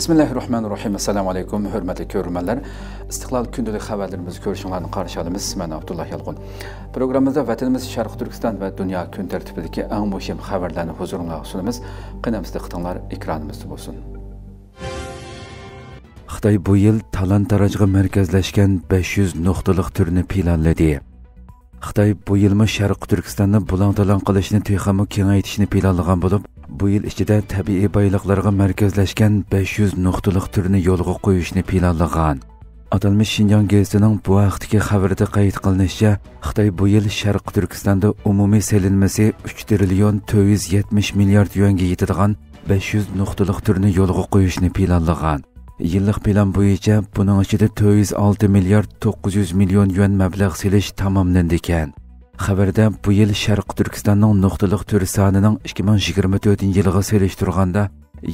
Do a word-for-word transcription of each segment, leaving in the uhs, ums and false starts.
بىسمىللاھىررەھمانىررەھىم. ئەسسالامۇ ئەلەيكۇم، ھۆرمەتلىك كۆرۈرمەنلەر. ئىستىقلال كۈندىلىك خەۋەرلىرىمىزنى كۆرۈشۈڭلارنى قارشى ئالىمىز. مەن ئابدۇللا يالقۇن. پروگراممىمىزدا ۋەتىنىمىز شەرقىي تۈركىستان ۋە دۇنيا كۈن تەرتىپىدىكى ئەڭ مۇھىم خەۋەرلەرنى ھۇزۇرۇڭلارغا سۇنىمىز. قېنى ئەمىسە دىققىتىڭلار ئېكرانىمىزدا بولسۇن. خىتاي بۇ يىل تالان-تاراجغا مەركەزلەشكەن بەش يۈز نۇقتىلىق تۈرنى پىلانلىدى. خىتاي بۇ يىلمۇ شەرقىي تۈركىستاننى بۇلاڭ-تالان قىلىشنى تېخىمۇ كېڭەيتىشنى پىلانلىغان بولۇپ، بۇ يىل ئىچىدە تەبىئىي بايلىقلارغا مەركەزلەشكەن بەش يۈز نۇقتىلىق تۈرنى يولغا قويۇشنى پىلانلىغان. ئاتالمىش شىنجاڭ گېزىتىنىڭ بۇ ھەقتىكى خەۋىرىدە قەيت قىلىنىشىچە، خىتاي بۇ يىل شەرقىي تۈركىستاندا ئومۇمىي سېلىنمىسى ئۈچ تىرىليون تۆت يۈز يەتمىش مىليارد يۈەنگە يېتىدىغان بەش يۈز نۇقتىلىق تۈرنى يولغا قويۇشنى پىلانلىغان. يىللىق پىلان بويىچە، بۇنىڭ ئىچىدە تۆت يۈز ئالتە مىليارد توققۇز يۈز مىليون يۈەن مەبلەغ سېلىش تاماملىنىدىكەن. خەۋەردە بۇ يىل شەرقىي تۈركىستاننىڭ نۇقتىلىق تۈر سانىنىڭ ئىككى مىڭ يىگىرمە تۆتىنچى يىلىغا سېلىشتۇرغاندا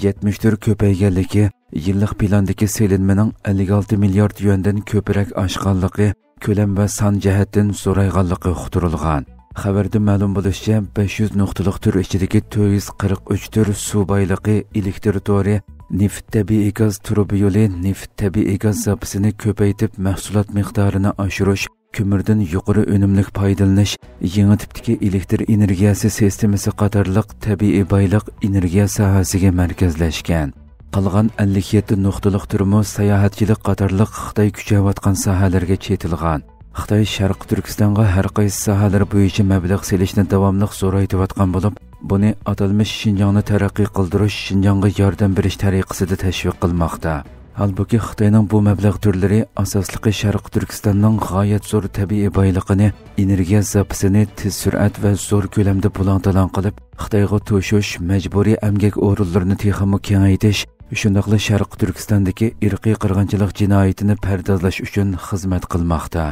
يەتمىش تۈر كۆپەيگەنلىكى، يىللىق پىلاندىكى سېلىنمىنىڭ ئەللىك ئالتە مىليارد يۈەندىن كۆپرەك ئاشقانلىقى، كۆلەم ۋە سان جەھەتتىن زورايغانلىقى ئۇقتۇرۇلغان. خەۋەردە مەلۇم بولۇشىچە، بەش يۈز نۇقتىلىق تۈر ئىچىدىكى تۆت يۈز قىرىق ئۈچ تۈر سۇ بايلىقى، ئېلېكتر تورى، نېفىت تەبىئىي گاز تۇرۇبا يولى، نېفىت تەبىئىي گاز زاپىسىنى كۆپەيتىپ، مەھسۇلات مىقدارىنى ئاشۇرۇش، كۆمۈردىن يۇقىرى ئۈنۈملۈك پايدىلىنىش، يېڭى تىپتىكى ئېلېكتر ئېنېرگىيەسى سىستېمىسى قاتارلىق تەبىئىي بايلىق ئېنېرگىيە ساھەسىگە مەركەزلەشكەن. قالغان ئەللىك يەتتە نۇقتىلىق تۈرمۇ ساياھەتچىلىك قاتارلىق خىتاي كۈچەۋاتقان ساھەلەرگە چېتىلغان. خىتاي شەرقىي تۈركىستانغا ھەر قايسى ساھەلەر بويىچە مەبلەغ سېلىشنى داۋاملىق زورايتىۋاتقان بولۇپ، بۇنى ئاتالمىش شىنجاڭنى تەرەققىي قىلدۇرۇش، شىنجاڭغا ياردەم بېرىش تەرىقىسىدە تەشۋىق قىلماقتا. ھالبۇكى، خىتاينىڭ بۇ مەبلەغ تۈرلىرى ئاساسلىقى شەرقىي تۈركىستاننىڭ غايەت زور تەبىئىي بايلىقىنى، ئېنېرگىيە زاپىسىنى تېز سۈرئەت ۋە زور كۆلەمدە بۇلاڭ-تالان قىلىپ، خىتايغا توشۇش، مەجبۇرىي ئەمگەك ئورۇنلىرىنى تېخىمۇ كېڭەيتىش، شۇنداقلا شەرقىي تۈركىستاندىكى ئىرقىي قىرغىنچىلىق جىنايىتىنى پەردازلاش ئۈچۈن خىزمەت قىلماقتا.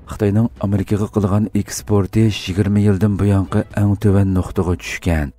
خىتاينىڭ ئامېرىكىغا قىلغان ئېكسپورتى يىگىرمە يىلدىن بۇيانقى ئەڭ تۆۋەن نۇقتىغا چۈشكەن.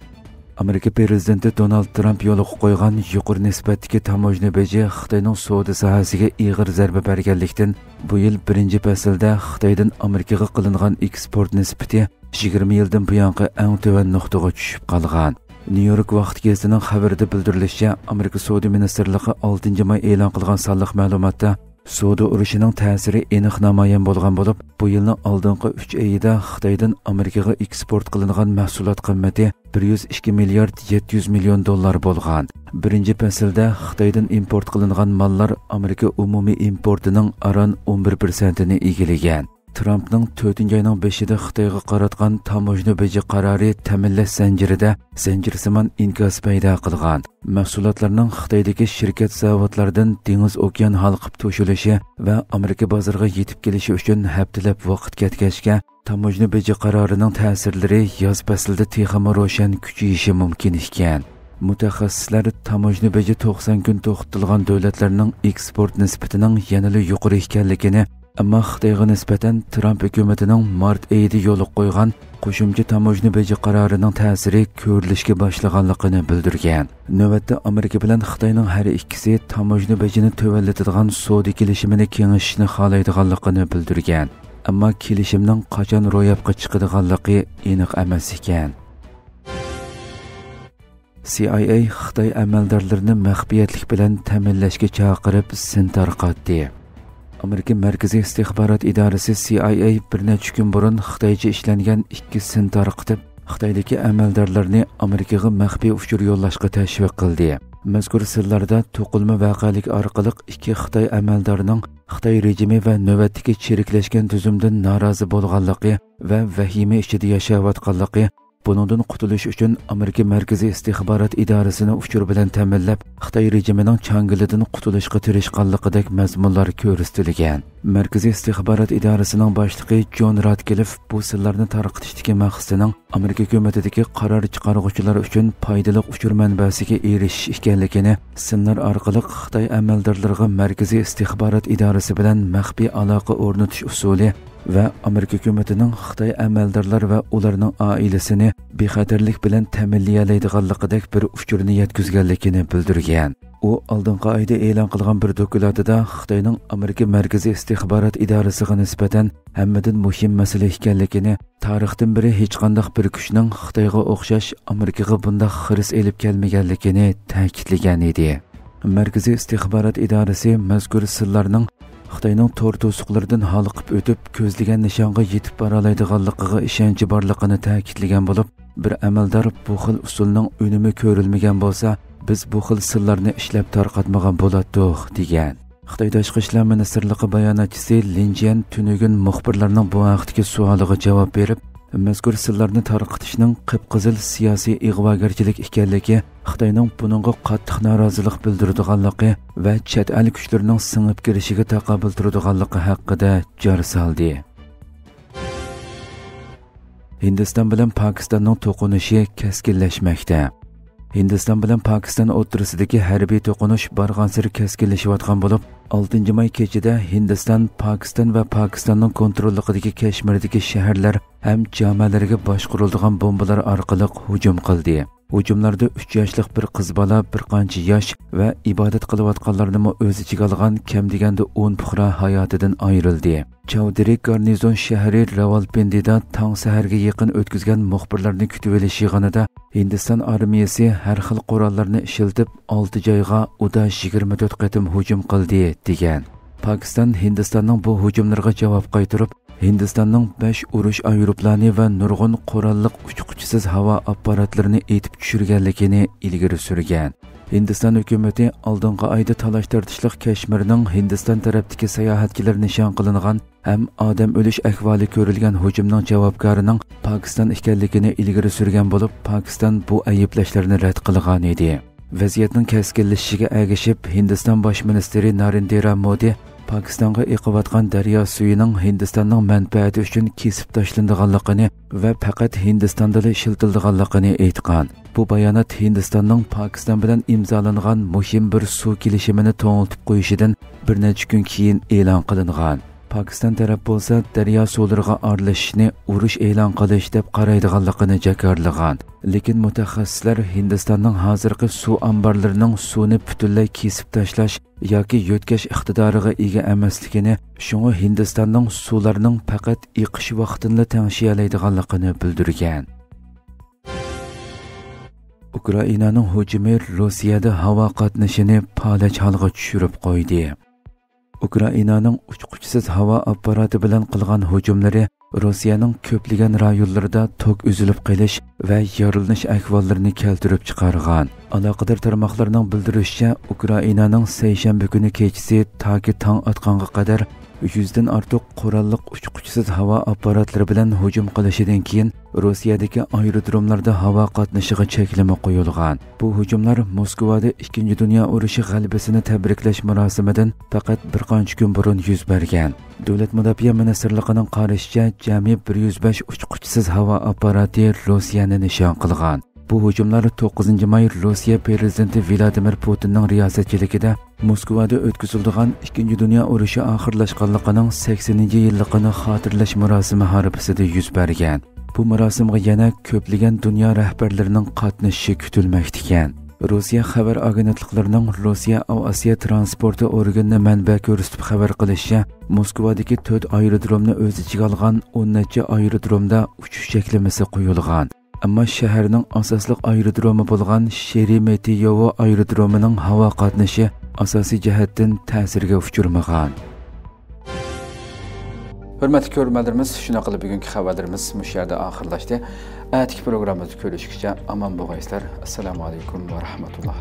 ئامېرىكا پىرېزىدېنتى دونالد ترامپ يولغا قويغان يۇقىرى نىسبەتتىكى تاموژنا بېجى خىتاينىڭ سودا ساھەسىگە ئېغىر زەربە بەرگەنلىكتىن، بۇ يىل بىرىنچى پەسىلدە خىتايدىن ئامېرىكىغا قىلىنغان ئېكسپورت نىسبىتى يىگىرمە يىلدىن بۇيانقى ئەڭ تۆۋەن نۇقتىغا چۈشۈپ قالغان. نيۇ يورك ۋاقىت گېزىتىنىڭ خەۋىرىدە بىلدۈرۈلۈشىچە، ئامېرىكا سودا مىنىستىرلىقى ئالتىنچى ماي ئېلان قىلغان سانلىق مەلۇماتتا، سودا ئۇرۇشىنىڭ تەسىرى ئېنىق نامايان بولغان بولۇپ، بۇ يىلنىڭ ئالدىنقى ئۈچ ئېيىدا خىتايدىن ئامېرىكىغا ئېكسپورت قىلىنغان مەھسۇلات قىممىتى بىر يۈز ئىككى مىليارد يەتتە يۈز مىليون دوللار بولغان. بىرىنچى پەسىلدە خىتايدىن ئىمپورت قىلىنغان ماللار ئامېرىكا ئومۇمىي ئىمپورتىنىڭ ئاران ئون بىر پىرسەنتىنى ئىگىلىگەن. ترامپنىڭ تۆتىنچى ئاينىڭ بېشىدا خىتايغا قاراتقان تاموژنا بېجى قارارى تەمىنلەش زەنجىرىدە زەنجىرسىمان ئىنكاس پەيدا قىلغان. مەھسۇلاتلارنىڭ خىتايدىكى شىركەت زاۋۇتلاردىن دېڭىز ئوكيان ھالقىپ توشۇلۇشى ۋە ئامېرىكا بازىرىغا يېتىپ كېلىشى ئۈچۈن ھەپتىلەپ ۋاقىت كەتكەچكە، تاموژنا بېجى قارارىنىڭ تەسىرلىرى ياز پەسلىدە تېخىمۇ روشەن كۈچىيىشى مۇمكىن ئىكەن. مۇتەخەسسىسلەر تاموژنا بېجى توقسان كۈن توختىتىلغان دۆلەتلەرنىڭ ئېكسپورت نىسبىتىنىڭ يەنىلا يۇقىرى ئىكەنلىكىنى، ئەمما خىتايغا نىسبەتەن ترامپ ھۆكۈمىتىنىڭ مارت ئېيىدا يولغا قويغان قوشۇمچە تاموژنا بېجى قارارىنىڭ تەسىرى كۆرۈلۈشكە باشلىغانلىقىنى بىلدۈرگەن. نۆۋەتتە ئامېرىكا بىلەن خىتاينىڭ ھەر ئىككىسى تاموژنا بېجىنى تۆۋەنلىتىدىغان سودا كېلىشىمىنى كېڭىشىشنى خالايدىغانلىقىنى بىلدۈرگەن. ئەمما كېلىشىمنىڭ قاچان روياپقا چىقىدىغانلىقى ئېنىق ئەمەس ئىكەن. سى ئاي ئەي خىتاي ئەمەلدارلىرىنى مەخپىيەتلىك بىلەن تەمىنلەشكە چاقىرىپ، سىن تارقاتتى. ئامېرىكا مەركىزىي ئىستىخبارات ئىدارىسى سى ئاي ئەي بىر نەچچە كۈن بۇرۇن خىتايچە ئىشلەنگەن ئىككى سىن تارقىتىپ، خىتايدىكى ئەمەلدارلارنى ئامېرىكىغا مەخپىي ئۇچۇر يوللاشقا تەشۋىق قىلدى. مەزكۇر سىنلاردا توقۇلما ۋەقەلىك ئارقىلىق ئىككى خىتاي ئەمەلدارىنىڭ خىتاي رېجىمى ۋە نۆۋەتتىكى چىرىكلەشكەن تۈزۈمدىن نارازى بولغانلىقى ۋە ۋەھىمە ئىچىدە ياشاۋاتقانلىقى، بۇنىڭدىن قۇتۇلۇش ئۈچۈن ئامېرىكا مەركىزىي ئىستىخبارات ئىدارىسىنى ئۇچۇر بىلەن تەمىنلەپ، خىتاي رېجىمىنىڭ چاڭگىلىدىن قۇتۇلۇشقا تىرىشقانلىقىدەك مەزمۇنلار كۆرسىتىلگەن. مەركىزىي ئىستىخبارات ئىدارىسىنىڭ باشلىقى جون راتكلىف بۇ سىرلارنى تارقىتىشتىكى مەقسىتىنىڭ ئامېرىكا ھۆكۈمىتىدىكى قارار چىقارغۇچىلار ئۈچۈن پايدىلىق ئۇچۇر مەنبەسىگە ئېرىشىش ئىكەنلىكىنى، سىنلار ئارقىلىق خىتاي ئەمەلدارلىرىغا مەركىزىي ئىستىخبارات ئىدارىسى بىلەن مەخپىي ئالاقە ئورنىتىش ئۇسۇلى ۋە ئامېرىكا ھۆكۈمىتىنىڭ خىتاي ئەمەلدارلار ۋە ئۇلارنىڭ ئائىلىسىنى بىخەتەرلىك بىلەن تەمىنلىيەلەيدىغانلىقىدەك بىر ئۇچۇرنى يەتكۈزگەنلىكىنى بىلدۈرگەن. ئۇ ئالدىنقى ئايدا ئېلان قىلغان بىر دوكلاتىدا خىتاينىڭ ئامېرىكا مەركىزىي ئىستىخبارات ئىدارىسىغا نىسبەتەن ھەممىدىن مۇھىم مەسىلە ئىكەنلىكىنى، تارىختىن بېرى ھېچقانداق بىر كۈچنىڭ خىتايغا ئوخشاش ئامېرىكىغا بۇنداق خىرىس ئېلىپ كەلمىگەنلىكىنى تەكىتلىگەن ئىدى. مەركىزىي ئىستىخبارات ئىدارىسى مەزكۇر سىرلارنىڭ خىتاينىڭ تور توسۇقلىرىدىن ھالقىپ ئۆتۈپ، كۆزلىگەن نىشانغا يېتىپ بارالايدىغانلىقىغا ئىشەنچى بارلىقىنى تەكىتلىگەن بولۇپ، بىر ئەمەلدار بۇ خىل ئۇسۇلنىڭ ئۈنۈمى كۆرۈلمىگەن بولسا، بىز بۇ خىل سىرلارنى ئىشلەپ تارقاتمىغان بولاتتۇق، دېگەن. خىتاي تاشقى ئىشلار مىنىستىرلىقى باياناتچىسى لىن جيەن تۈنۈگۈن مۇخبىرلارنىڭ بۇ ھەقتىكى سوئالىغا جاۋاب بېرىپ، مەزكۇر سىرلارنى تارقىتىشنىڭ قىپقىزىل سىياسىي ئىغۋاگەرچىلىك ئىكەنلىكى، خىتاينىڭ بۇنىڭغا قاتتىق نارازىلىق بىلدۈرىدىغانلىقى ۋە چەت ئەل كۈچلىرىنىڭ سىڭىپ كىرىشىگە تاقابىل تۇرىدىغانلىقى ھەققىدە جار سالدى. ھىندىستان بىلەن پاكىستاننىڭ توقۇنۇشى كەسكىنلەشمەكتە. ھىندىستان بىلەن پاكىستان ئوتتۇرىسىدىكى ھەربىي توقۇنۇش بارغانسېرى كەسكىنلىشىۋاتقان بولۇپ، ئالتىنچى ماي كېچىدە ھىندىستان پاكىستان ۋە پاكىستاننىڭ كونتروللۇقىدىكى كەشمىردىكى شەھەرلەر ھەم جامەلەرگە باشقۇرۇلىدىغان بومبىلار ئارقىلىق ھۇجۇم قىلدى. ھۇجۇملاردا ئۈچ ياشلىق بىر قىز بالا، بىر قانچە ياش ۋە ئىبادەت قىلىۋاتقانلارنىمۇ ئۆز ئىچىگە ئالغان كەم دېگەندە ئون پۇقرا ھاياتىدىن ئايرىلدى. چاۋدىرى گارنىزون شەھىرى راۋالپىندىدا تاڭ سەھەرگە يېقىن ئۆتكۈزگەن مۇخبىرلارنى كۈتۈۋېلىش يىغىنىدا ھىندىستان ئارمىيەسى ھەر خىل قوراللارنى ئىشلىتىپ، ئالتە جايغا ئۇدا يىگىرمە تۆت قېتىم ھۇجۇم قىلدى، دېگەن. پاكىستان ھىندىستاننىڭ بۇ ھۇجۇملىرىغا جاۋاب قايتۇرۇپ، ھىندىستاننىڭ بەش ئۇرۇش ئايروپىلانى ۋە نۇرغۇن قوراللىق ئۇچقۇچىسىز ھاۋا ئاپپاراتلىرىنى ئېتىپ چۈشۈرگەنلىكىنى ئىلگىرى سۈرگەن. ھىندىستان ھۆكۈمىتى ئالدىنقى ئايدا تالاش-تارتىشلىق كەشمىرنىڭ ھىندىستان تەرەپتىكى ساياھەتچىلەر نىشان قىلىنغان ھەم ئادەم ئۆلۈش ئەھۋالى كۆرۈلگەن ھۇجۇمنىڭ جاۋابكارىنىڭ پاكىستان ئىكەنلىكىنى ئىلگىرى سۈرگەن بولۇپ، پاكىستان بۇ ئەيىبلەشلەرنى رەت قىلغان ئىدى. ۋەزىيەتنىڭ كەسكىنلىشىشىگە ئەگىشىپ، ھىندىستان باش مىنىستىرى نارېندرا مودى پاكىستانغا ئېقىۋاتقان دەريا سۈيىنىڭ ھىندىستاننىڭ مەنپەئەتى ئۈچۈن كېسىپ تاشلىنىدىغانلىقىنى ۋە پەقەت ھىندىستاندىلا ئىشلىتىلىدىغانلىقىنى ئېيتقان. بۇ بايانات ھىندىستاننىڭ پاكىستان بىلەن ئىمزالانغان مۇھىم بىر سۇ كېلىشىمىنى توڭلىتىپ قويۇشىدىن بىر نەچچە كۈن كېيىن ئېلان قىلىنغان. پاكىستان تەرەپ بولسا دەريا سۇلىرىغا ئارىلىشىشنى ئۇرۇش ئېلان قىلىش دەپ قارايدىغانلىقىنى جاكارلىغان. لېكىن مۇتەخەسسىسلەر ھىندىستاننىڭ ھازىرقى سۇ ئامبارلىرىنىڭ سۇنى پۈتۈنلەي كېسىپ تاشلاش ياكى يۆتكەش ئىقتىدارىغا ئىگە ئەمەسلىكىنى، شۇڭا ھىندىستاننىڭ سۇلارنىڭ پەقەت ئېقىش ۋاقتىنىلا تەڭشىيەلەيدىغانلىقىنى بىلدۈرگەن. ئۇكرائىنانىڭ ھۇجۇمى روسىيەدە ھاۋا قاتنىشىنى پالەچ ھالغا چۈشۈرۈپ قويدى. ئۇكرائىنانىڭ ئۇچقۇچىسىز ھاۋا ئاپپاراتى بىلەن قىلغان ھۇجۇملىرى روسىيەنىڭ كۆپلىگەن رايونلىرىدا توك ئۈزۈلۈپ قېلىش ۋە يارىلىنىش ئەھۋاللىرىنى كەلتۈرۈپ چىقارغان. ئالاقىدار تارماقلارنىڭ بىلدۈرۈشىچە، ئۇكرائىنانىڭ سەيشەنبە كۈنى كېچىسى تاكى تاڭ ئاتقانغا قەدەر يۈزدىن ئارتۇق قوراللىق ئۇچقۇچىسىز ھاۋا ئاپپاراتلىرى بىلەن ھۇجۇم قىلىشىدىن كېيىن، روسىيەدىكى ئايرودروملاردا ھاۋا قاتنىشىغا چەكلىمە قويۇلغان. بۇ ھۇجۇملار موسكۋادا ئىككىنچى دۇنيا ئۇرۇشى غەلىبىسىنى تەبرىكلەش مۇراسىمىدىن پەقەت بىر قانچە كۈن بۇرۇن يۈز بەرگەن. دۆلەت مۇداپىئە مىنىستىرلىقىنىڭ قارىشىچە، جەمئىي بىر يۈز بەش ئۇچقۇچىسىز ھاۋا ئاپپاراتى روسىيەنى نىشان قىلغان. بۇ ھۇجۇملار توققۇزىنچى ماي روسىيە پىرېزىدېنتى ۋلادىمىر پۇتىننىڭ رىياسەتچىلىكىدە موسكۋادا ئۆتكۈزۈلىدىغان ئىككىنچى دۇنيا ئۇرۇشى ئاخىرلاشقانلىقىنىڭ سەكسىنىنچى يىللىقىنى خاتىرىلەش مۇراسىمى ھارپىسىدا يۈز بەرگەن. بۇ مۇراسىمغا يەنە كۆپلىگەن دۇنيا رەھبەرلىرىنىڭ قاتنىشىشى كۈتۈلمەكتىكەن. روسىيە خەۋەر ئاگېنتلىقلىرىنىڭ روسىيە ئاۋىئاتسىيە ترانسپورتى ئورگىنىنى مەنبە كۆرسىتىپ خەۋەر قىلىشىچە، موسكۋادىكى تۆت ئايرودرومنى ئۆز ئىچىگە ئالغان ئون نەچچە ئايرودرومدا ئۇچۇش چەكلىمىسى قويۇلغان. ئەمما شەھەرنىڭ ئاساسلىق ئايرودرومى بولغان شېرېمېتيېۋو ئايرودرومىنىڭ ھاۋا قاتنىشى ئاساسىي جەھەتتىن تەسىرگە ئۇچرىمىغان. ھۆرمەتلىك كۆرۈرمەنلىرىمىز، شۇنداق قىلىپ بۈگۈنكى خەۋەرلىرىمىز مۇشۇ يەردە ئاخىرلاشتى. ئەتىكى پروگراممىمىزدا كۆرۈشكىچە ئامان بولغايسىلەر. ئەسسالامۇ ئەلەيكۇم ۋە رەھمەتۇللا.